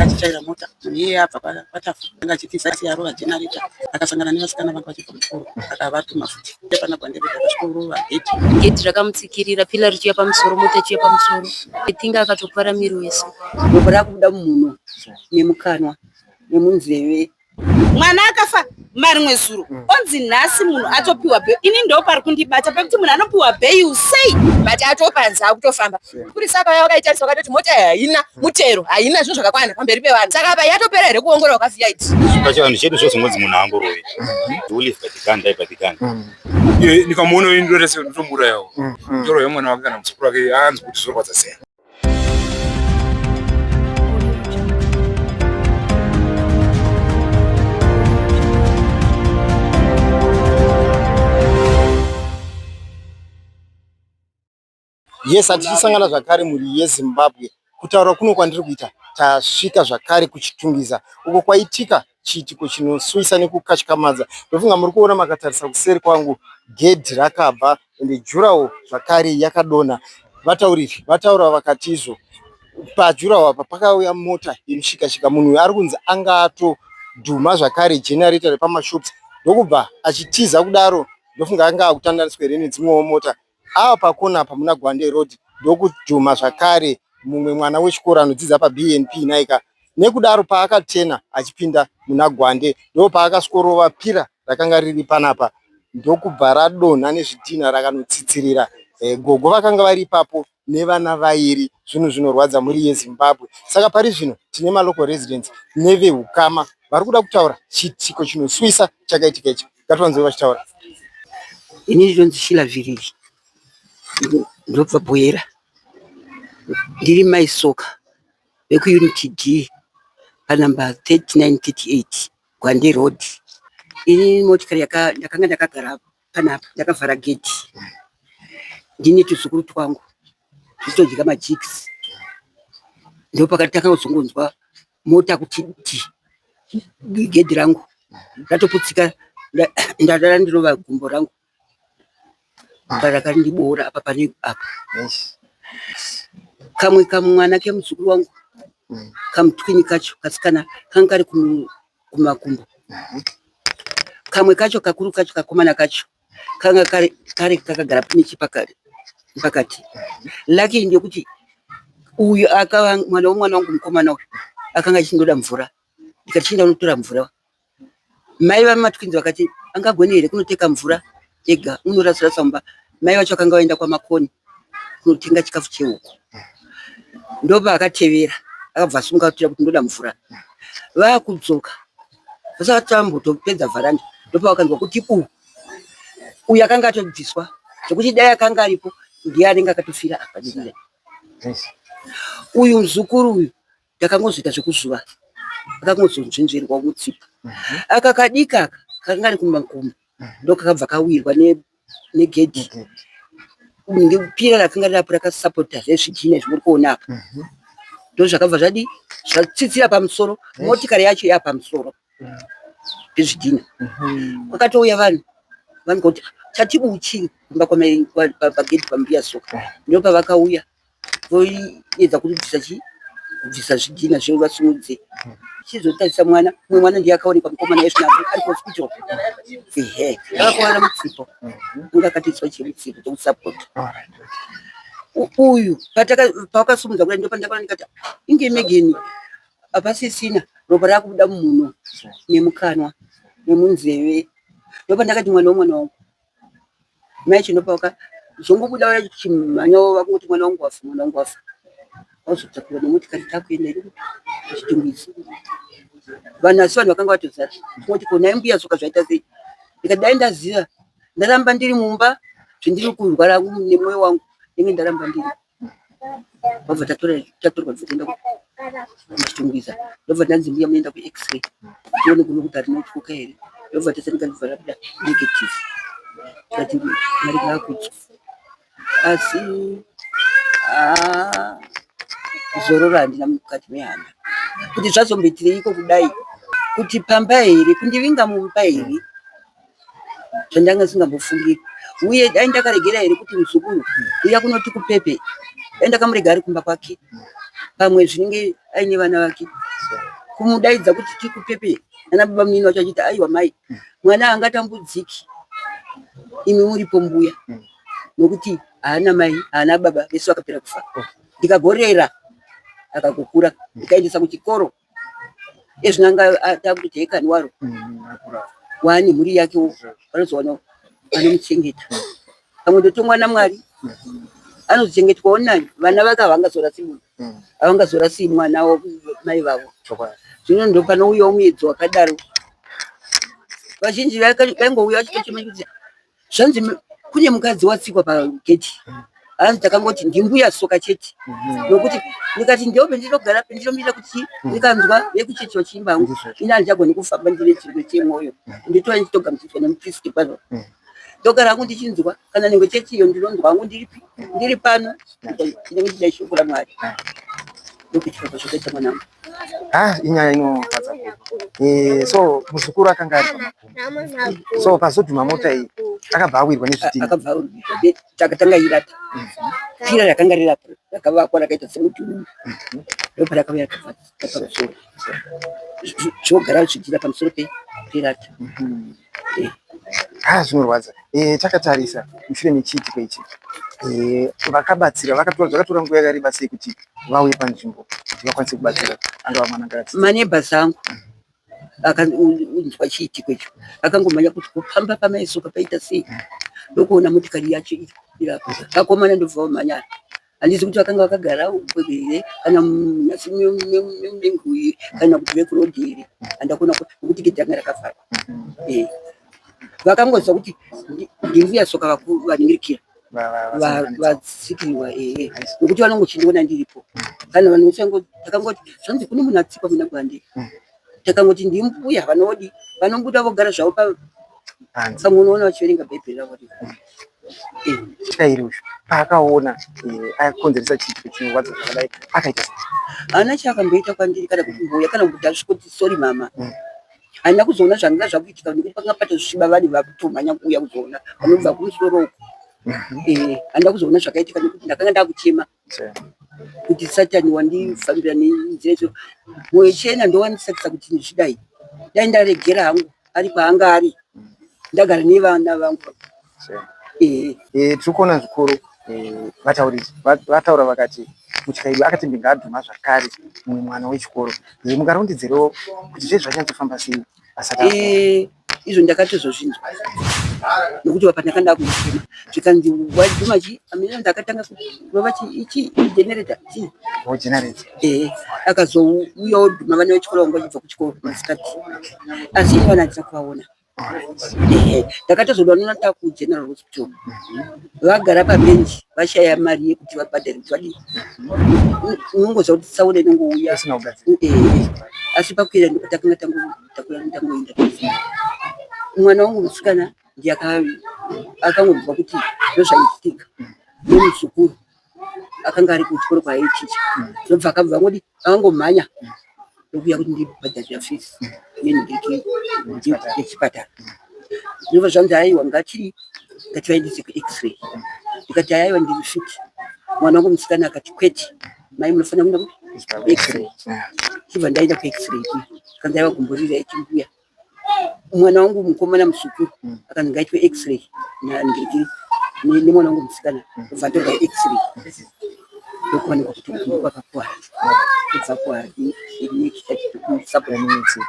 achichaira mota. Munhu iyeye abva kwaTafu anga achitiza asi arova generator akasangana nevasikana vanga vachibva kuchikoro akavatuma futi. Pana Gwande Road akasvikorova gedhi. Gedhi rakamutsikirira pila richiuya pamusoro mota ichiuya pamusoro. I think akatokuvara miri wese. Ropa rakubuda mumhuno nemukanwa nemunzeve. Mwana akafa marimwe zuro onzi nhasi munhu atopiwa bail. Ini ndo pari kundibata pekuti munhu anopiwa bail sei? But atopanzi akutofamba. Mapurisa akauya vakaitarisa vakatoti mota iyi haina mutero, haina zvinhu zvakakwana pamberi pevanhu. Saka apa yatopera here kuongororwa kwaVID? Pachivanhu chedu zvozongonzi munhu haangorovi. You live by the gun, die by the gun. Ndikamuona ini ndorese ndotomuurayawo. Ndorova mwana wake kana muzukuru wake aanzi kuti zvorwadza sei. Yes, atichisangana zvakare mhuri yeZimbabwe. Kutaura kuno kwandiri kuita tasvika zvakare kuChitungwiza uko kwaitika chiitiko chinosuwisa nekukatyamadza. Ndofunga muri kuona makatarisa kuseri kwangu gedhi rakabva ende jurawo zvakare yakadonha. Vatauriri vataura vakati izvo pajurawo apa pakauya mota yemushikashika. Munhu uyu ari kunzi anga atodhuma zvakare generator repamashops ndokubva achitiza kudaro. Ndofunga anga akutandaniswa here nedzimwewo mota. Ava pakona apa muna Gwande Road ndokudhuma zvakare mumwe mwana wechikoro anodzidza paBNP Naika. Nekudaro paakatena achipinda muna Gwande ndopaakasvikorova pira rakanga riri panapa ndokubva radonha nezvidhinha rakanotsitsirira eh, gogo vakanga vari ipapo nevana vairi. Zvinhu zvinorwadza mhuri yeZimbabwe. Saka pari zvino tine malocal residents nevehukama vari kuda kutaura chiitiko chinosuwisa chakaitika ichi. Ngativanzwe vachitaura. Ini ndinonzi Sheila Viriri, ndobva Buhera. Ndiri mai Soka vekuUnit D panumber 3938 Gwande Road. Ini motikari ndakanga ndakagara panapa ndakavhara gedhi ndine tuzukuru twangu tichitodya majigisi ndopakati takazongonzwa mota kuti dhi gedhi rangu ratoputsika ndadara ndirova gumbo rangu parakandiboora apa pane apa kamwe kamwana kemuzukuru wangu kamutwini kacho kasikana kanga kari kumakumbo kamwe kacho kakuru kacho kakomana kacho kanga kari kari kakagara nechepakati pakati lucky ndekuti uyu akava mwana womwana wangu mukomana uyu akanga achindoda mvura ndikati chienda unotora mvura mai vamatwinzi vakati angagone here kunoteka mvura ega unorasirasa mumba mai vacho akanga vaenda kwamakoni kunotenga chikafu chehuku ndopaakatevera akabva asunga kutoda kuti ndoda mvura vakudzoka vasati vambotopedza vharanda ndopavakanzwa kuti bu uyu akanga atobviswa zvekuti dai akanga aripo ndiye anenge akatofira apa dikira uyu muzukuru uyu ndakangozoita zvekuzuva akangozonzvenzverwa mutsipa aka kadiki aka kakanga ari kumakumbo ndokakabva kawirwa negedhi pira rakanga rirapo rakasapota zvezvidhina zvimuri kuona apa ndozvakabva zvadii zvatsitsira pamusoro motikari yacho yapamusoro pezvidhina kwakatouya vanhu vanhu kuti chatibuchi kumba pagedhi pambuya soka ndopavakauya voedza kubvisa chii kubvisa zvidhina zve vasimudze chizotarisa mwana mumwe mwana ndiye akaonekwa mukomana yezvina ari kuhospital ehe akakuwara mutsipo anga akatoiswa chemutsipo chekusapota uyu pawakasimudza kudai ndopandakaona ndikati inge megeni hapasisina ropa rakubuda mumhuno nemukanwa nemunzeve ndopandakati mwana womwana wangu Mai Chinopauka zvongobuda uya chimhanya vakungoti mwana wangu wafa, mwana wangu wafa. Vazotakurwa nemotikari takuenda iri kuChitungwiza. Vanhu asi vanhu vakanga vatozara. Kungoti ko nhai mbuya tsoka zvaita sei? Ndikati dai ndaziva ndaramba ndiri mumba zvendiri kurwara nemwoyo wangu ndenge ndaramba ndiri. Vabva tatorwa toenda kuChitungwiza. Ndobva ndanzi mbuya munoenda kuX-ray tione kuno kuti harina kutyoka here. Ndobva tasanika ndobva rabuda negative. Tikati Mwari ngaakudzwe. Asi haa zororo handina mukati mehana kuti zvazomboitireiko kudai kuti pamba here kundivinga mumba here zvandanga ndisingambofungiri uye dai ndakaregera here kuti muzukuru uya kunoti kupepe dai ndakamurega ari kumba kwake pamwe zvinenge aine vana vake Kumudaidza kuti tikupepe nana baba munini vacho achiti aiwa mai mwana angatambudziki imi muripo mbuya nokuti haana mai haana baba vese vakapera kufa. Ndikagorera akagokura ndikaendesa kuchikoro ezvino anga atakuti hekani waro waane mhuri yakewo vanozowana vanomuchengeta pamwe ndotongwa namwari anozochengetwawo nani vana vake havangazorasi munhu havangazorasi mwana mai vavo zvino ndopanouyawo muedzo wakadaro vazhinji vaingouya vachitochema kuti Zvanzi kune mukadzi watsikwa pagedhi hanzi takangoti ndimbuya soka chete nokuti ndikati ndiyo pendinogara pendinomira kuti ndikanzwa vekuchechi vachiimba hangu ini handichagoni kufamba ndine chirwere chemwoyo nditova ndichitogamuchidzwa nemupristi pano ndogara hangu ndichinzwa kana nhengo chechi iyo ndinonzwa hangu ndiripi ndiri pano ndinenge ndichida shoko ramwari ndokuitika kwazvakaita mwanangu. Ah, inyaya inorwadza. Eh, so muzukuru akanga ari pamakumbo. So pazodhuma mota iyi akabva awirwa nezvidhina. Akabva awirwa. Takatanga irata. Pira rakanga rirapo rakavakwa rakaita semudhuri. Ndoparakauya rakabva pamusoro. Zvogara zvidhina pamusoro perata. Eh. Ah, zvinorwadza. Eh, takatarisa mushure mechiitiko ichi. Eh, vakabatsira vakatora zvakatora nguva yakareba sei kuti vauye panzvimbo kuti vakwanise kubatsira angava mwana angava Maneighbors angu akanzwa chiitiko icho akangomhanya kuti kupamba pamaisoka paita sei ndokuona motikari yacho irapo vakomana ndobva vamhanya Handizi kuti vakanga vakagara here kana munyasi menguyi kana kuti vekurodhi here handakona nokuti gedhi ranga rakavharwa. Eh. Vakangonzwa kuti ndimbuya soka vaningirikira vatsikirwa ehe nokuti vanongochindiona ndiripo kana vanhu vese takangoti zvanzi kune munhu atsikwa muna gwande takangoti ndimbuya vanodi vanobuda vogara zvavo pamwe unoona vachiverenga bhaibheri ravo Mutyairi uyu paakaona akonzeresa chiitiko chinorwadza zvakadai akaita sei? Haana chaakamboita kwandiri kana kuti mbuya kana kuti asvikoti sorry mama. Handina kuzoona zvanga zvakuitika nekuti pakanga patosviba vanhu vakutomhanya kuuya kuzoona vanobva kumusoro uko. Handina kuzoona zvakaitika nekuti ndakanga ndakuchema kuti satani wandifambira nenzira idzo. Mwoyo chena ndowandisakisa kuti ndizvidai. Dai ndaregera hangu ari kwaanga ari ndagara nevana vangu. Eh, tiri kuona zvikuru vatauri vataura vakati mutyairi akati mbinga adhuma zvakare mumwe mwana wechikoro. Mungarondedzerewo kuti zve zvanyatsofamba sei asati izvo ndakatozozvinzwa nokuti apa ndanga ndakuchema zvikanzi wadhuma chi amene ndakatanga kurova chi ichi generator chi eh akazouya odhuma vana vechikoro vanga vachibva kuchikoro masikati asi ini vana handina kuvaona ehe ndakatozodanana takugeneral hospital vagara pabenji vashaya mari yekuti vabhadhare kuti vadii unongoziva kuti tsaona inongouya eh, asi pakuenda ndipo takanga tangotakura tangoenda mwana wangu musikana ndiye akangonzwa kuti ndozvaitika nemuzukuru akanga ari kuchikoro kwaaichicha ndobva akabva angodi akangomhanya ndokuya kuti ndibhadharira fees yechipatara ndobva zvanzi aiwa ngati ngativaendese kuX-ray ndikati aiwa ndiri fit mwana wangu musikana akati kwete mai munofanira kuenda kuX-ray chibva ndaenda kuX-ray kanzi aiwa gumbo riri right mbuya mwana wangu mukomana muzukuru akanzi ngaitwe x-ray nandiri nemwana wangu musikana kubva atorwa x-ray ndokuwanikwa kuti gumbo kwakakuwara kubva kwaminitsi.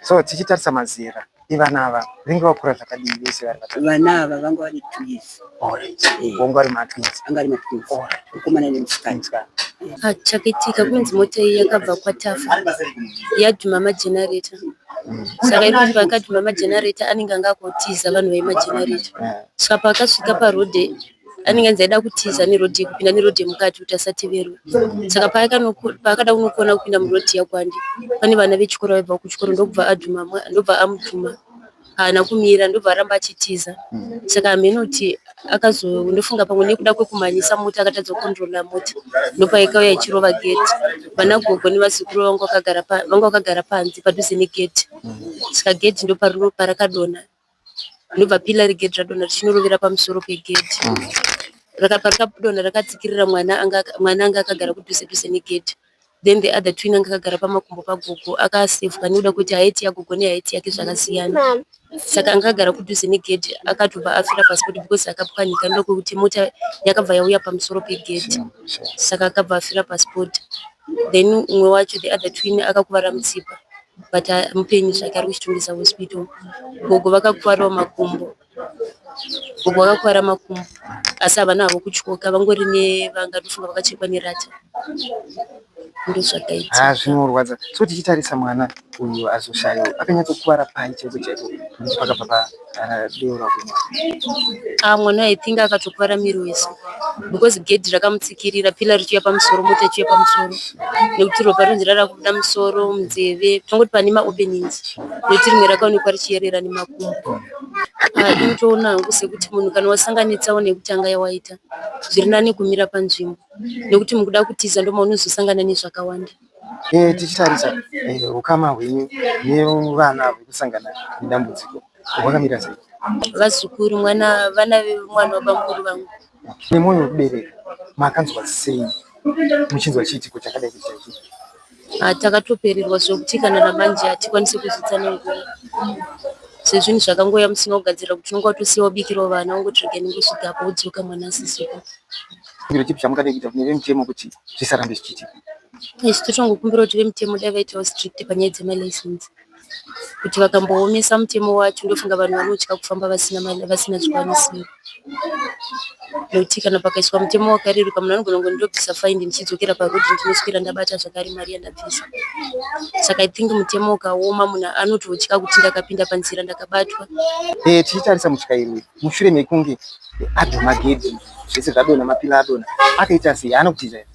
So tichitarisa mazera evana ava vanenge vakura zvakadii vese vari vatatu? Vana ava vanga vane 2 years. Vanga vari matwins. Anga ari matwins. Mukomana nemusikana. Chakaitika kunzi mota iyi yakabva kwaTafa yadhuma majenareta. Saka iri kuti pakadhuma majenareta anenge anga akutiza vanhu vemajenareta. Saka paakasvika parodhi anenge anzi aida kutiza nerodhi kupinda nerodhi yemukati kuti asateverwe. Saka paakada kunokona kupinda murodhi yaGwande pane vana vechikoro vaibva kuchikoro ndokubva adhuma ndobva amudhuma. Haana kumira ndobva aramba achitiza. Saka hameno kuti ndofunga pamwe nekuda kwekumhanyisa mota akatadza kukondirora mota ndopaikauya ichirova gedhi. Vana gogo nevazukuru vanga vakagara panze padhuze negedhi. Saka gedhi ndoparakadonha ndobva pila regedhi radonha richinorovera pamusoro pegedhi. Parakadonha rakatsikirira mwana anga akagara kudhuze dhuze negedhi. Then the other twin anga akagara pamakumbo pagogo akasevhwa nekuda kwekuti height yagogo neheight yake zvakasiyana. Saka anga agara kudhuze negedhi akatobva afira paspot because akapwanyika nekuda kwekuti mota yakabva yauya pamusoro pegedhi. Saka akabva afira paspot. Then umwe wacho, the other twin, akakuvara mutsipa but mupenyu zvake, ari kuChitungwiza Hospital. Gogo vakakuvarawo makumbo. Gogo vakakuvara makumbo asi havana havo kutyoka, vangori nevanga, ndofunga vakachekwa nerata. Ndozvakaitika. Ha, zvinorwadza. So tichitarisa mwana uyu azoshaya, akanyatsokuvara pai chaiko chaiko nekuti pakabva padeura kumwa? Ah, mwana I think akatokuvara miri wese because gedhi rakamutsikirira, pillar richiuya pamusoro, mota ichiuya pamusoro, nekuti ropa rinonzi rara kubuda musoro, munzeve, tongoti pane maopenings, nekuti rimwe rakaonekwa richiyerera nemakumbo. Ah, inotoona hangu sekuti munhu kana wasangana netsaona yekutanga yawaita, zviri nani kumira panzvimbo, nekuti mukuda kutiza ndomaunozosangana nezvakawanda. Tichitarisa ukama hwenyu nevana vekusangana nedambudziko hwakamira sei? Vazukuru, mwana, vana vemwana wabamukuru vangu. Nemwoyo wekubereka, makanzwa sei muchinzwa chiitiko chakadai kuti chaitika? Ah, takatopererwa zvokuti kana namanje hatikwanisi kuzvitsanangura, sezvinhu zvakangoya musina kugadzira, kuti unonga watosiya wabikirawo vana, wongoti rega ndingosvika apo, wodzoka mwana asisipo. Chiro chipi chamungada kuita kune vemutemo kuti zvisarambe zvichiitika? Isu totongokumbira kuti vemutemo dai vaitawo strict panyaya dzemalicense, kuti vakamboomesa mutemo wacho, ndofunga vanhu vanotya kufamba vasina zvikwanisiro, nekuti kana pakaiswa mutemo wakareruka, munhu anogona kungo ndobvisa faindi, ndichidzokera parodhi, ndinoswera ndabata zvakare mari yandabvisa. Saka I think mutemo ukaoma, munhu anototya kuti ndakapinda panzira ndakabatwa. Tichitarisa mutyairi, mushure mekunge adhuma gedhi, zvese zvadonha, mapillar adonha, akaita sei? Haana kutiza here?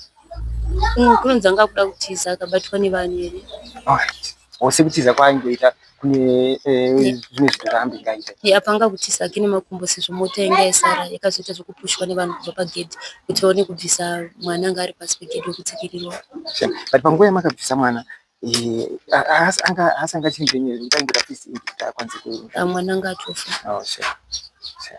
Kunonzi anga akuda kutiza, akabatwa nevanhu here. Alright, sekutiza kwaaingoita kune zvimwe zvinhu zvaambenge aita. Apa anga kutiza ake nemakumbo, sezvo mota yanga yasara yakazoita zvekupushwa nevanhu kubva pagedhi kuti vaone kubvisa mwana anga ari pasi pegedhi wekutsikirirwa. But panguva yamakabvisa mwana, haasi anga achiri mupenyu here, kuti aingoita first aid kuti akwanise ku Ah, mwana anga atofa. Oh, sure. Sure.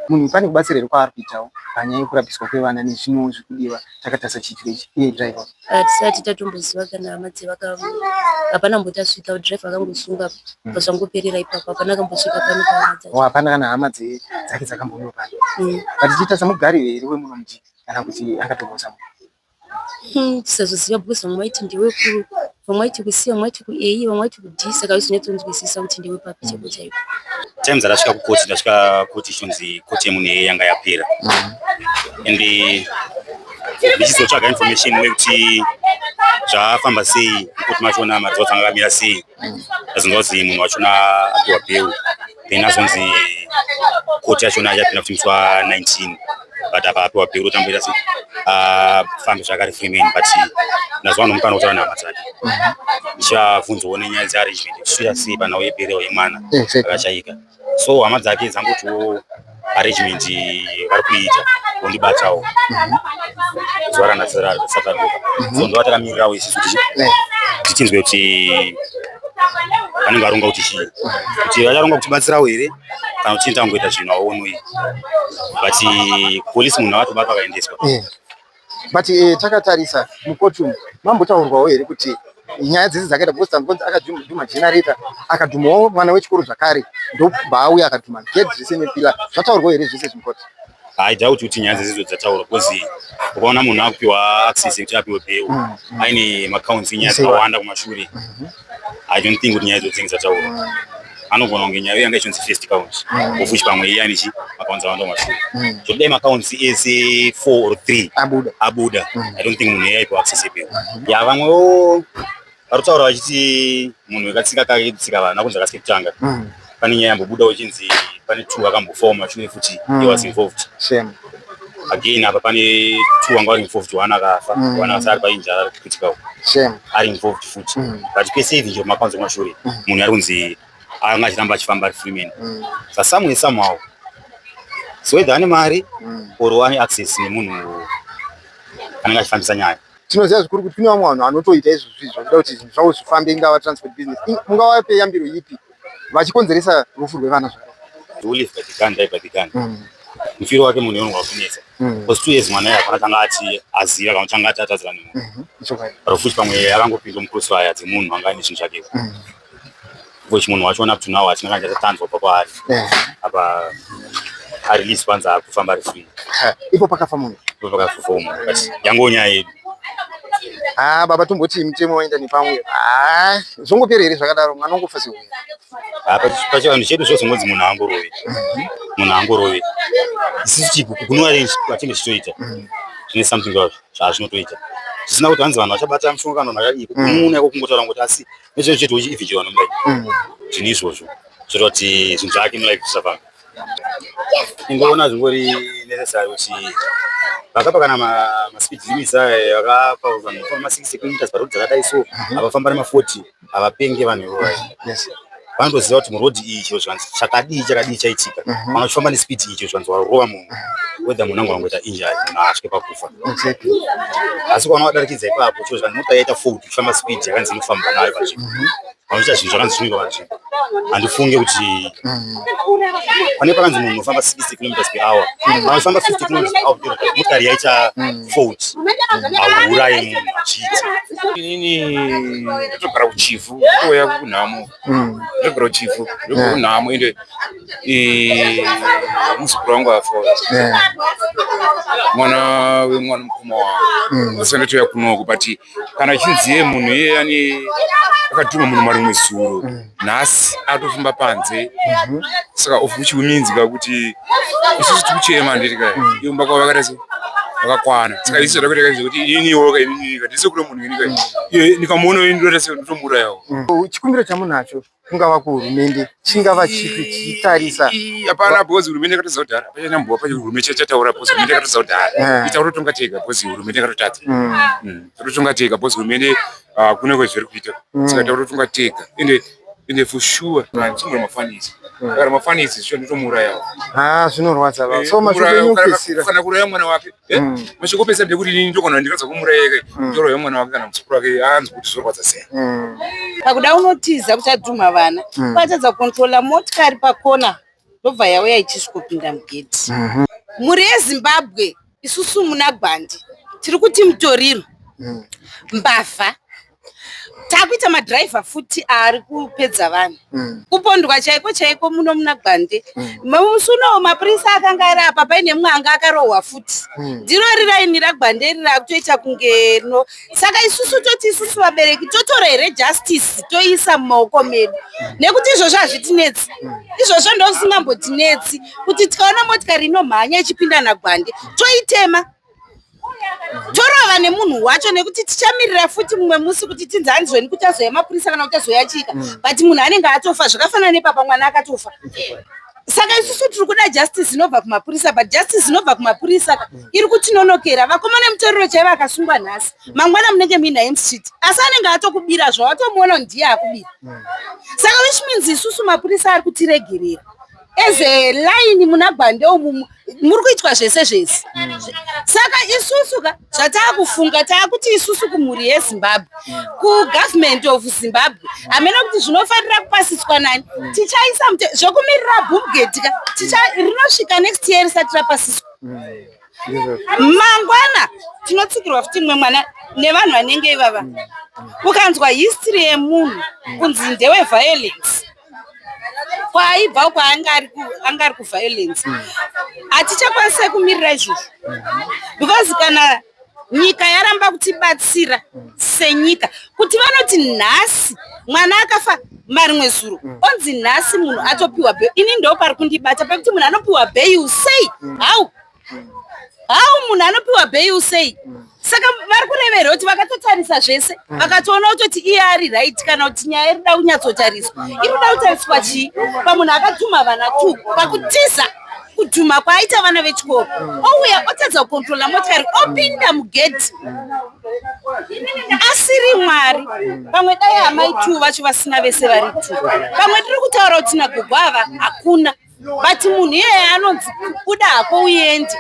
Munhu pane kubatsira here kwaari kuitawo panyaya yekurapiswa kwevana nezvimwewo zviri kudiwa takatarisa chiitiko ichi, iye driver? Hatisati tatomboziva kana hama dzevaka, hapana mbotasvika. Driver akangosunga, pazvangoperera ipapo, hapana akambosvika pano pahama dzacho. Oh, hapana kana hama dzake dzakambouyawo pano? But tichitarisa, mugari here wemuno muji kana kuti akatombosa? Tisazoziva because vamwe vaiti ndewe ku, vamwe vaiti kuC, vamwe vaiti kuA, vamwe vaiti kuD, saka hauzonyatsonzwisisa kuti ndewe papi chaiko chaiko. Time dzandasvika kukoti, ndasvika koti ichonzi koti yemunhu iyeye yanga yapera, and ndichizotsvaga information yekuti zvafamba sei mukoti machona, maresults anga akamira sei, ndazonzwa kuti munhu wachona apiwa bail, then azonzi koti yachona yachapinda kuti musi wa19, but apa apiwa bail kuti amboita sei, afambe zvakare free man. But ndazowana mukana wekutaura nehama dzake, ndichavhunzawo nenyaya dzearrangement kusvika sei panhau yeburial yemwana akashaika. So hama dzake dzangotiwo arrangement vari kuita, vondibatawo zuva ranhasi risati radoka. So ndova takamirirawo isusu kuti tichinzwe kuti vanenge varonga kuti chii, kuti vacharonga kutibatsirawo here kana kuti tangoita zvinhu aonoi. But polisi, munhu akatobatwa akaendeswa. But takatarisa mukoti umu, mambotaurwawo here kuti nyaya dzese dzakaita, because tanzwa kunzi akadhuma generator, akadhumawo mwana wechikoro zvakare, ndobva auya akadhuma gedhi zvese nepillar? Zvataurwawo here zvese zvimukoti? I doubt kuti nyaya dzese idzo dzataurwa, because ukaona munhu akupiwa access yekuti apiwe bail aine macounts, nyaya dzakawanda kumashure, I don't think kuti nyaya idzo dzinenge dzataurwa. Anogona kunge nyaya iyo yanga ichinzi first count, of which pamwe iya nechi macounts awanda kumashure. So dai macounts ese four or three abuda, abuda, I don't think munhu iye aipiwa access yebail. Ya, vamwewo vari kutaura vachiti munhu wekatsika kake kutsika vanhu akunzi akasike kutanga. Pane nyaya yambobudawo ichinzi pane two akambofawo mashure futi, he was involved. Shame. Again apa pane two vanga vari involved, one akafa, one akasara ari painjury, ari critical, Shame. ari involved futi. But pese even chero macounts kumashure, munhu ari kunzi anga achiramba achifamba ari free man. Saka somewhere somehow, so whether ane mari or ane access nemunhu anenge achifambisa nyaya. Tinoziva zvikuru kuti kune vamwe vanhu vanotoita izvozvi zvachida kuti zvinhu zvavo zvifambe, ingava transport business. Mungavape yambiro ipi vachikonzeresa rufu rwevana zvakadai? Who live by the gun die by the gun. Mufiro wake munhu unogona kunetsa. Because 2 years mwana iye hapana tanga ati aziva kana kuti anga ati atadzira nemunhu. But futi pamwe akangopinda mucrossfire dzemunhu anga aine chinhu chake. Which munhu wachona up to now hatina kana chatatanzwa kubva kwaari. Apa arelease kwanza akufamba ari free. Ipo pakafa munhu. Ipo pakafa munhu, but yango nyaya yedu. Ah, baba, tomboti mutemo waenda nepamwe. Ah, zvongopera here zvakadaro? Mwana ongofa sehuya. Ah, pachivanhu chedu zvozongonzi munhu haangorovi, munhu haangorovi. Isusu kunoarrange kwatinge tichitoita zvine something zvazvinotoita zvisina kuti hanzi vanhu vachabata mushonga kana vanhu vakadii. Kunoona iko kungotaura ngoti asi nezvinhu chedu uchiivhichirwa nomulife zvinhu izvozvo zvoita kuti zvinhu zvake mulife zvisafamba. Ingoona zvingori necessary kuti vakapa kana maspeed limits aya, vakapa vanhu vafamba ma60 kilometers paroad dzakadai, so havafamba nema40 havapenge vanhu ivovo. Vanotoziva kuti murodhi iyi chiro zvikanzi chakadii chakadii chaitika, kana uchifamba nespeed iyi, chiro zvikanzi warova munhu, whether munhu angona kungoita injury, munhu haasvike pakufa. Asi ukaona wadarikidza ipapo, chiro zvikanzi mota yaita fault uchifamba speed yakanzi inofamba nayo panzvimbo, vanoita zvinhu zvakanzi zvinoitwa panzvimbo. Handifunge kuti pane pakanzi munhu unofamba 60 kilometers per hour, kana uchifamba 50 kilometers per hour, motikari yaita fault, hauurayi munhu achiita. Inini ndotogara kuChivhu, ndouya kunhamo. Ndogara kuChivhu, ndobva kunhamo. Ende muzukuru wangu afa, mwana wemwana mukoma wangu. Saka ndotouya kunoko, but kana chinziye munhu iye ane akadhuma munhu marimwe zuro, nhasi atofamba panze. Saka of which means ka kuti isusu tiri kuchema, handiti ka? Ivo mbaka vakaita se vakakwana. Saka isu zvatakuita zvekuti ininiwo ka, inini ka ndise kure munhu ini ka, iye ndikamuona ini ndoita se ndotomuurayawo. Chikumbiro chamunacho kungava kuhurumende chingava chipi chichitarisa? Hapana, because hurumende yakatodza kudhara. Pachanyambowa pacho hurumende chachataura, because hurumende yakatodza kudhara. Ita kutotonga tega, because hurumende yakatotadza. Tototonga tega, because hurumende hakuna kwezviri kuita. Saka takutotonga tega. Ende for sure chingori mafanisi, kana mafanisi zvicho ndotomuurayawo. Ah, zvinorwadza va. So mashoko enyu okupedzisira? Kana kuuraya mwana wake, mashoko opedzisira ndekuti inini ndogona ndikadza kumuuraya, ndoroya mwana wake kana muzukuru wake, aanzwi kuti zvorwadza sei. Pakuda unotiza kuti adhuma vana, kwatadza kucontrola motikari pakona, ndobva yauya ichisvikopinda mugedhi. Mhuri yeZimbabwe, isusu muna Gwandi tiri kuti mutoriro, mbavha, takuita madhiraivha futi ari kupedza vanhu. Kupondwa chaiko chaiko muno muna Gwande musi unowo, mapurisa akanga ari apa paine mumwe anga akarohwa futi. Ndiro riraini raGwande iri rakutoita kunge rino. Saka isusu toti isusu vabereki totora here justice toisa mumaoko medu? Nekuti izvozvo hazvitinetsi, izvozvo ndo zvisingambotinetsi kuti tikaona motikari inomhanya ichipinda naGwande toitema, torova nemunhu wacho, nekuti tichamirira futi mumwe musi kuti tinzi hanzweni kuti azoya mapurisa kana kuti azoya chika, but munhu anenge atofa. Zvakafanana nepapa mwana akatofa. Saka isusu tiri kuda justice inobva kumapurisa, but justice inobva kumapurisa ka iri kutinonokera. Vakomana mutoriro chaivo akasungwa nhasi, mangwana munenge muinaye mustreet, asi anenge atokubira zvawatomuona kuti ndiye akubira. Saka which means isusu mapurisa ari kutiregerera as a line muna Gwande umu muri kuitwa zvese zvese. Saka isusu ka zvataakufunga, taakuti isusu kumhuri yeZimbabwe, kugovernment of Zimbabwe, hamena kuti zvinofanira kupasiswa nani, tichaisa zvekumirira boomgate ka rinosvika next year risati rapasiswa. Mangwana tinotsikirwa futi mumwe mwana nevanhu vanenge ivava. Ukanzwa history yemunhu kunzi ndewe violence, kwaaibva kwaanga anga ari kuviolence, hatichakwanisa kumirira izvozvo, because kana nyika yaramba kutibatsira senyika, kuti vanoti nhasi mwana akafa marimwe zuro, onzi nhasi munhu atopiwa bail, ini ndo pari kundibata pekuti munhu anopiwa bail sei? How munhu anopiwa bail sei? Saka vari kureverera kuti vakatotarisa zvese, vakatoona kutoti iye ari right, kana kuti nyaya irikuda kunyatsotariswa, iri kuda kutariswa chii pamunhu akadhuma vana two pakutiza kudhuma kwaaita vana vechikoro, ouya otadza kucontrola motikari, opinda mugedhi? Asiri Mwari, pamwe dai amai two vacho vasina vese vari two, pamwe tiri kutaura kuti nagogo ava hakuna. But munhu iyeye anonzi buda hako uende.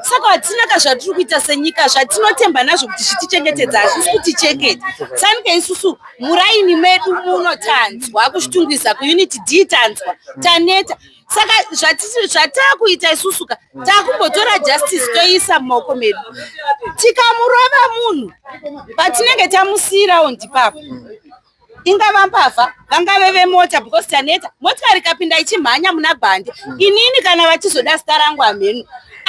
Saka hatina ka zvatiri kuita senyika zvatinotemba nazvo kuti zvitichengetedza hazvisi kutichengeta. Sanike isusu muraini medu muno tanzwa kuchitungwiza kuunit D tanzwa taneta. Saka zvatakuita isusu ka takumbotora justice toiisa mumaoko medu. Tikamurova munhu patinenge tamusiyirawo ndipapo. Ingava mbavha vangave vemota because taneta motikari ikapinda ichimhanya muna Gwande inini kana vachizoda zita rangu hamheno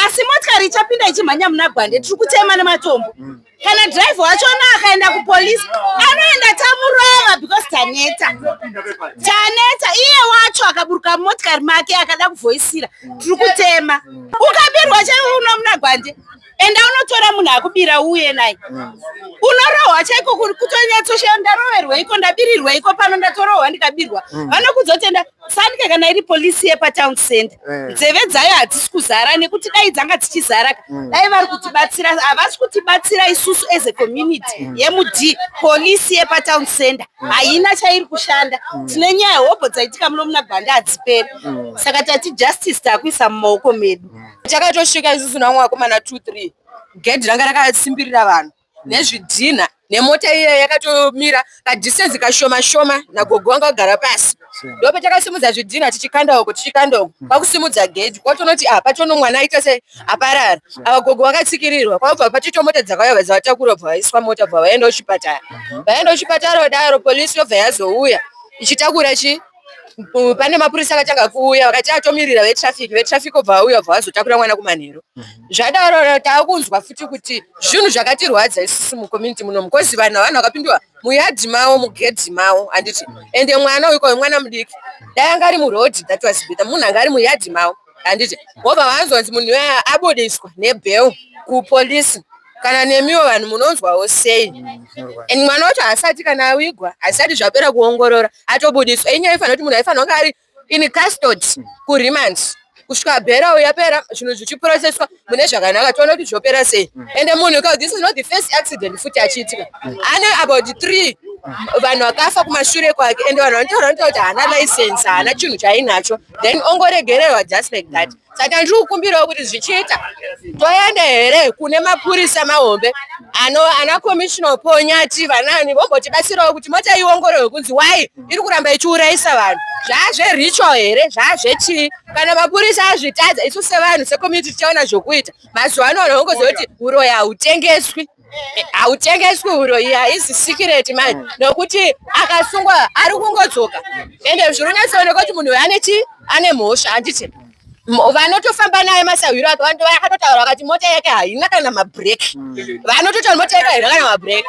asi motikari ichapinda ichimhanya muna Gwande tiri kutema nematombo kana driver wachona akaenda kupolisi anoenda tamurova because taneta taneta iye wacho akaburuka mumotikari make akada kuvhoisira tiri kutema ukabirwa chaiwo uno muna Gwande enda unotora munhu akubira uuye naye unorohwa chaiko kutonyatsoshaya ndaroverweiko ndabirirweiko pano ndatorohwa ndikabirwa vanokuzotenda sanike kana iri polisi yepatown center nzeve dzayo hadzisi kuzara nekuti dai dzanga dzichizara ka dai vari kutibatsira havasi kutibatsira isusu as a community yemud polisi yepatown center haina chairi kushanda tine nyaya hobho dzaitika muno muna Gwanda hadziperi saka tati justice takuisa mumaoko medu. Takatosvika isusu nevamwe vakomana 2 3 gedhi ranga rakasimbirira vanhu nezvidhinha nemota iya yakatomira kadistance kashoma shoma nagogo wanga wagara pasi ndopatakasimudza zvidhinha tichikanda uko tichikanda uko kwakusimudza gedhi kwatonoti ah patono mwana aita sei aparara ava gogo vakatsikirirwa kwabva patito mota dzakauya dzavatakura bva vaiswa mota bva vaenda kuchipatara vaenda kuchipatara kudaro polisi yobva yazouya ichitakura chi pane mapurisa akatanga kuuya vakati atomirira vetraffic vetraffic obva vauya bva vazotakura mwana kumanheru zvadaro taakunzwa futi kuti zvinhu zvakatirwadza isusu mucommunity munomu kozi vanhu vanhu vakapindwa muyadhi mavo mugedhi mavo handiti ende mwana uyu kwayo mwana mudiki dai anga ari muroad that was better munhu anga ari muyadhi mavo handiti wobva vanzonzi munhu uya abudiswa nebail kupolisi kana nemiwo vanhu munonzwawo sei and mwana wacho haasati kana awigwa hasati zvapera kuongorora atobudiswa inyaya ifanira kuti munhu aifanira kunge ari in custody kuremand kusvika bhera yapera zvinhu zvichiprocesswa mune zvakanaka tione kuti zvopera sei ende munhu ka this is not the first accident futi achiitika ane about 3 vanhu vakafa kumashure kwake ende vanhu vanotaura vanotaura kuti haana license haana chinhu chaainacho then ongoregererwa just like that saka ndiri kukumbirawo kuti zvichiita toenda here kune mapurisa mahombe ano ana commissioner Ponyati vanani vombotibatsirawo kuti mota iongororwe kunzi why iri kuramba ichiurayisa vanhu zvazveritual here zvazvechii kana mapurisa azvitadza isu sevanhu secommunity tichaona zvokuita mazuva ano vanhu vangoziva kuti uroyi hautengeswi hautengeswi uroyi haisi secret mani nokuti akasungwa ari kungodzoka ende zviri kunyatsooneka kuti munhu uyu ane chii ane mhosva handiti vanotofamba naye masahwiro ake vakatotaura vakati mota yake haina kana mabreki vanototaura mota yake haina kana mabreki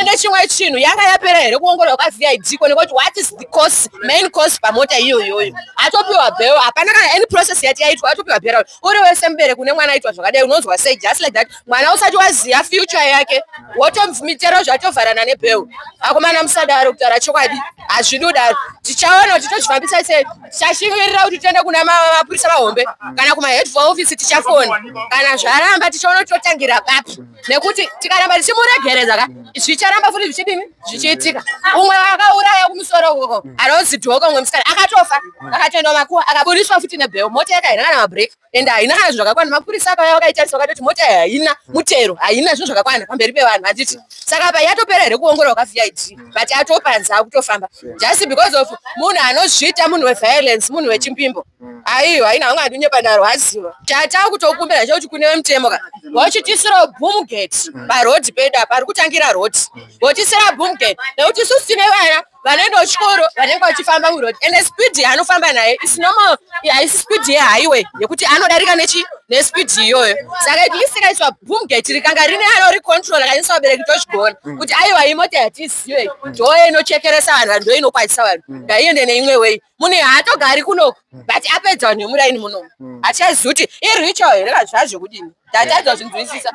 ende chimwe chinhu yanga yapera here kuongororwa kwaVID kuoneka kuti what is the cause main cause pamota iyoyoyo atopiwa bail hapana kana any process yati yaitwa atopiwa bail uri wese mubereki une mwana aitwa zvakadai unonzwa sei just like that mwana usati waziya future yake wotomitero zvatovharana nebail akomana musadaro kutaura chokwadi hazvidi kudaro tichaona kuti tozvifambisa sei tichashivirira kuti tiende kuna mapurisa mahombe kana kumahead for office tichafona kana zvaramba tichaona kuti totangira papi nekuti tikaramba tichimuregereza ka zvicharamba futi zvichidini zvichiitika umwe akauraya kumusoro ukoko anonzi dhoko umwe musikana akatofa akatoenda makuwa akabudiswa futi nebail mota yake haina kana mabreki ende haina kana zvinhu zvakakwana mapurisa akauya vakaitarisa vakatoti mota iyi haina mutero haina zvinhu zvakakwana pamberi pevanhu handiti saka apa yatopera here kuongororwa kwaVID but atopanza akutofamba just because of munhu anozviita munhu weviolence munhu wechimbimbo aiwa haina hangu handinyepa ndarwadziwa tatakutokumbira chekuti kune vemutemo ka vochitisirawo boom gate parodhi pedu apa ari kutangira rodhi votisira boom gate nekuti isusu tine vana vanoenda kuchikoro vanenge vachifamba murodhi ende speed yaanofamba nayo is normal haisi speed yehighway yekuti anodarika nechi nespeed iyoyo saka at least ikaiswa boom gate rikanga rine anoricontrol akanyisa vabereki tozvigona kuti aiwa iyi mota yatizive ndo inochekeresa vanhu ndo inokwadzisa vanhu ngaiende neimwe way munhu haatogari kunoku but apedza vanhu vemuraini munomu hatichazivi kuti iritual here kana zvazvekudini ndatadza kuzvinzwisisa.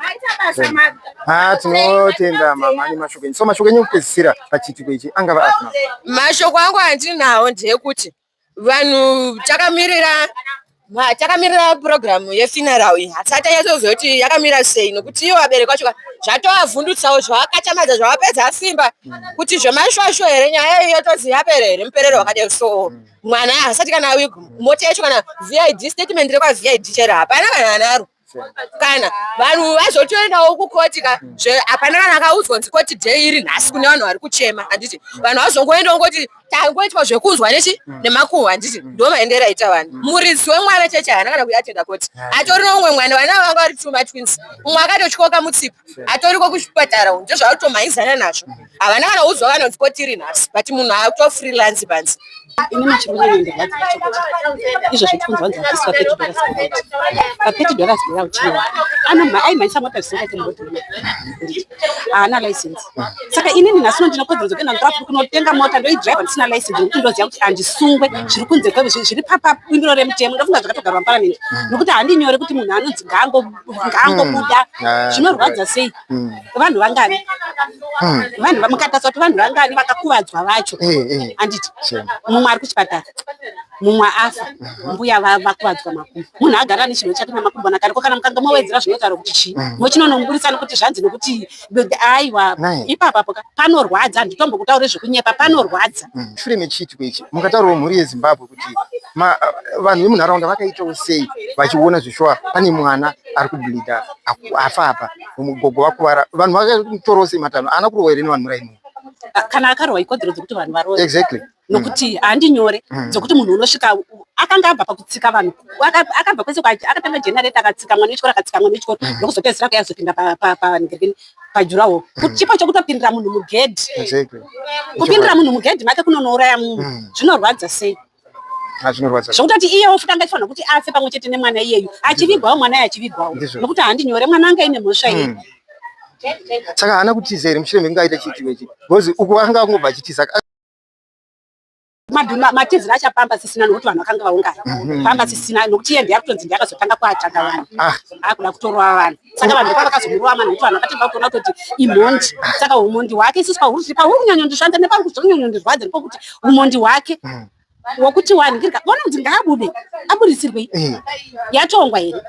Ha, tinotenda mama nemashoko enyu. So mashoko enyu ekupedzisira pachiitiko ichi angava api? Mashoko angu andinawo ndeyekuti vanhu takamirira Ma, takamirira purogiramu yefuneral iyi hatisati tanyatsoziva kuti yakamira sei nokuti ivo vabereki vacho ka zvatovavhundutsawo zvavakachamadza zvavapedza simba kuti zvemashwasho here nyaya iyi yotozi yapera here muperero wakadai so mwana hasati kana awigwa mota yacho kana vid statement rekwavid chero hapana kana anaro kana vanhu vazotoendawo kukoti ka zve hapana kana akaudzwa kunzi koti day iri nhasi kune vanhu vari kuchema handiti vanhu vazongoendawo ngoti tangoitwa zvekunzwa nechi nemakuhwa handiti ndo maendero aita vanhu muridzi wemwana cheche haana kana kuyatenda koti atori neumwe mwana vana vanga vari two matwins umwe akatotyoka mutsipa atoriko kuchipatara ndozvakutomhanyizana nazvo havana kana kuudzwa kana kunzi koti iri nhasi but munhu ato freelance panze. Ini machirungu ndirwadziwa chokuti izvozvo tikunzwa kunzi vapiswa 30 dollars per road. Pa 30 dollars bera uchiwa. Ano aimhanyisa mota zvisingaite muroad muno. Haana license. Saka inini nhasi uno ndine kodzero dzekuenda mutraffic kunotenga mota ndoidriver ndisina license nekuti ndoziva kuti handisungwe zviri kunze kwe zviri pabumbiro remutemo ndofunga zvakatogarwa muparamende nekuti handinyore kuti munhu anonzi ngaangobuda zvinorwadza sei vanhu vangani vanhu mukatarisa kuti vanhu vangani vakakuvadzwa vacho handiti mumwe ari kuchipatara mumwe afa mbuya vakuvadzwa makumbo munhu agara ane chinhu chake namakumbo nakareko kana mukanga mowedzera zvinotaura kuti chii mochinonomuburisa nokuti zvanzi nokuti aiwa ipapapo panorwadza handitombokutaure zvekunyepa panorwadza Shure mechiitiko ichi mungataurawo mhuri yeZimbabwe kuti vanhu vemunharaunda vakaitawo sei vachiona zveshuwa pane mwana ari kubleeda afa apa gogo vakuvara vanhu vakamutorawo sei matanho haana kurohwa here nevanhu muraini Kana akarohwa ikodzero dzekuti vanhu varohwe. Exactly. Nokuti handi nyore dzekuti munhu unosvika akanga abva pakutsika vanhu akabva kwese kwacho akatanga generator akatsika mwana wechikoro akatsika mwana wechikoro ndokuzopedzisira kuyazopinda panhingirikini pajurawo chipo chekutopindira munhu mugedhi kupindira munhu mugedhi make kunonouraya munhu zvinorwadza sei zvekutoti iyewo futi anga achifanira kuti afe pamwe chete nemwana iyeyu achivigwawo mwana iye achivigwawo nokuti handi nyore mwana anga aine mhosva iyi Saka haana kutiza here mushure mekunge aita chiitiko ichi because uku anga angobva achitiza Matiziro acho pamba sisina nokuti vanhu vakanga vaungana pamba sisina nokuti iye ndiye akutonzi ndiye akazotanga kuataka vanhu akuda kutorova vanhu saka vanhu ndopavakazomurova mani nokuti vanhu vakatanga kutoona kutoti imhondi saka umhondi hwake isusu pahuri pahuri kunyanyondishanda nepari kuzonyanyondirwadza nepokuti umhondi hwake wokuti wanhingirika vanonzi ngaabude aburitsirwei yatongwa here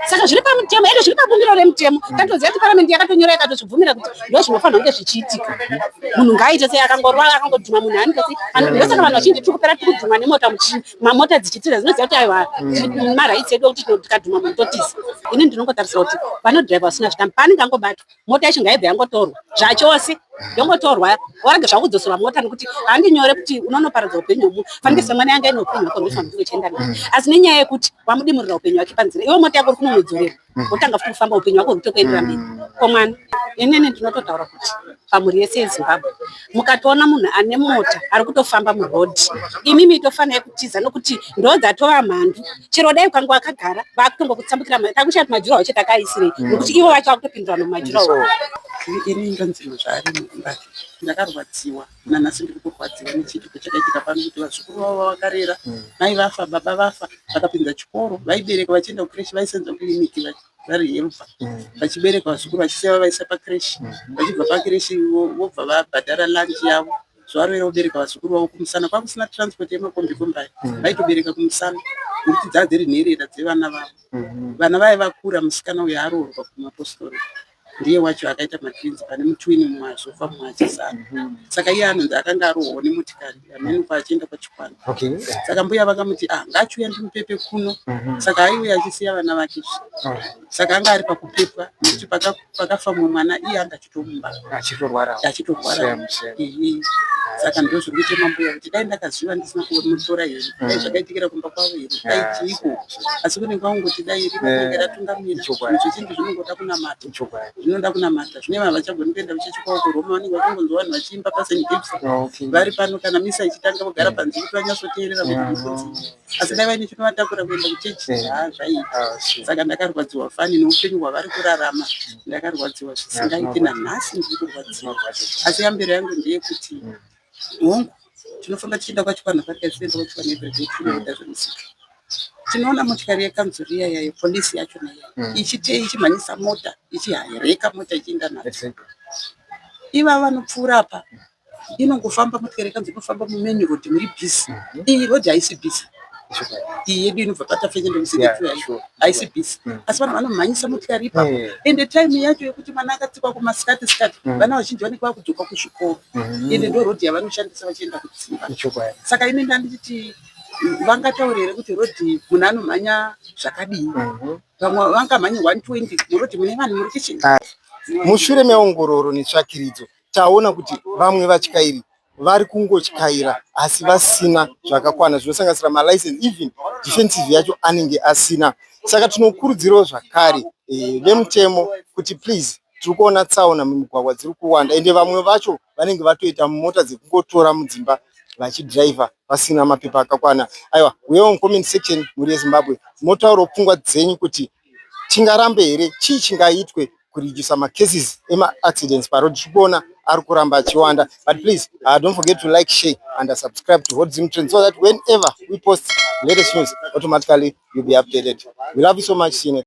saka zviri pamutemo ende zviri pabumbiro remutemo tatoziva kuti paramende yakatonyora yakatozvibvumira kuti ndo zvinofanira kunge zvichiitika munhu ngaaite sei akangorwara akangodhuma munhu anenge sei ndosaka vanhu vazhinji tiri kupera tiri kudhuma nemota mamota dzichitiza dzinoziva kuti aiwa marights edu ekuti tikadhuma munhu totiza ini ndinongotarisira kuti vanodhiraivha vasina zvitambi paanenge angobatwa mota yacho ngaibve yangotorwa zvachose yongotorwa warege zvakudzoserwa mota nekuti handi nyore kuti unonoparadza upenyu hwemunhu fanike semwana yanga ine upenyu hwako ndofanira kuti uchienda naye asi nenyaya yekuti wamudimurira upenyu hwake panzira iwe mota yako uri kunomudzorera wotanga futi kufamba upenyu hwako huri kutokuendera mberi ko mwana inini ndinototaura kuti pamhuri yese yeZimbabwe mukatoona munhu ane mota ari kutofamba muroad imimi itofanai kutiza nokuti ndodzatova mhandu chero dai ukange wakagara vakutongokutsambukira takushaya kuti majurawo chete akaisirei nokuti ivo vacho vakutopindurana mumajurawo. Ini ndonzi Muzvari Mumbati. Ndakarwadziwa nanhasi ndiri kurwadziwa nechiitiko chakaitika pano kuti vazukuru vavo vavakarera mai vafa baba vafa vakapinza chikoro vaibereka vachienda kukireshi vaisenza kukiriniki vari helper vachibereka vazukuru vachisiya vavaisa pakireshi vachibva pakireshi vobva vabhadhara lunch yavo zuva roera vobereka vazukuru vavo kumusana kwakusina transport yemakombi kombi aya vaitobereka kumusana nekuti dzaa dziri nherera dzevana vavo vana vaye vakura musikana uyo aroorwa kumapostori ndiye wacho akaita matwins pane mutwini mumwe azofa mumwe achisara saka iye anonzi akanga arohwawo nemotikari hameno kwaachienda kwachikwana saka mbuya vakamuti ah ngaachiuya ndimupepe kuno saka aiuya achisiya vana vake saka anga ari pakupepwa nekuti pakafa mumwe mwana iye anga achitomumba achitorwara saka ndozviri kuchema mbuya kuti dai ndakaziva ndisina kumutora here dai zvakaitikira kumba kwavo here dai chiiko asi kunenge kwangoti dai rima rinenge ratungamira zvinhu zvizhinji zvinongoda kunamata zvinoda kunamata zvine vanhu vachagoni kuenda kuchechi kwavo kuroma vanenge vachingonzwa vanhu vachiimba paSt Gabe's vari pano kana misa ichitanga vogara panze kuti vanyatsoteerera kuti mufunzi asi dai vaine chinovatakura kuenda kuchechi haa zvaiita saka ndakarwadziwa fani neupenyu hwavari kurarama ndakarwadziwa zvisingaiti nanhasi ndiri kurwadziwa asi yambiro yangu ndeyekuti hongu tinofamba tichienda kwachikwana kwatikaenda kwachikwana everyday tinoita zvemusika tinoona motikari yekanzuru iya yayo polisi yachona iya ichite ichimhanyisa mota ichihaireka mota ichienda nadzo ivava vanopfuura apa inongofamba motikari yekanzuru inofamba mumain road muri busy iyi road haisi busy. Iyi yedu inobva paTafa ichienda kuCity haisi busy, asi vanhu vanomhanyisa motikari ipapo. Ende time yacho yekuti mwana akatsikwa kumasikati sikati, vana vazhinji vanenge vakudzoka kuzvikoro, ende ndo rodhi yavanoshandisa vachienda kudzimba. Saka ini ndandichiti vangataura here kuti rodhi munhu anomhanya zvakadii? Vamwe vangamhanye 120 murodhi mune vanhu murokesheni. Mushure meongororo netsvakiridzo, taona kuti vamwe vatyairi vari kungotyaira asi vasina zvakakwana zvinosanganisira malicense, even defensive yacho anenge asina. Saka tinokurudzirawo zvakare vemutemo kuti please, tiri kuona tsaona mumigwagwa dziri kuwanda, ende vamwe vacho vanenge vatoita mota dzekungotora mudzimba vachidhiraivha vasina mapepa akakwana. Aiwa, uyewo mucomment section, mhuri yeZimbabwe, motaurawo pfungwa dzenyu kuti tingarambe here, chii chingaitwe kuredusa macases emaaccidents paroad. Tiri kuona ari kuramba achiwanda. But please, don't forget to like, share and subscribe to Hot Zim Trend so that whenever we post latest news, automatically you'll be updated. We love you so much. See you next.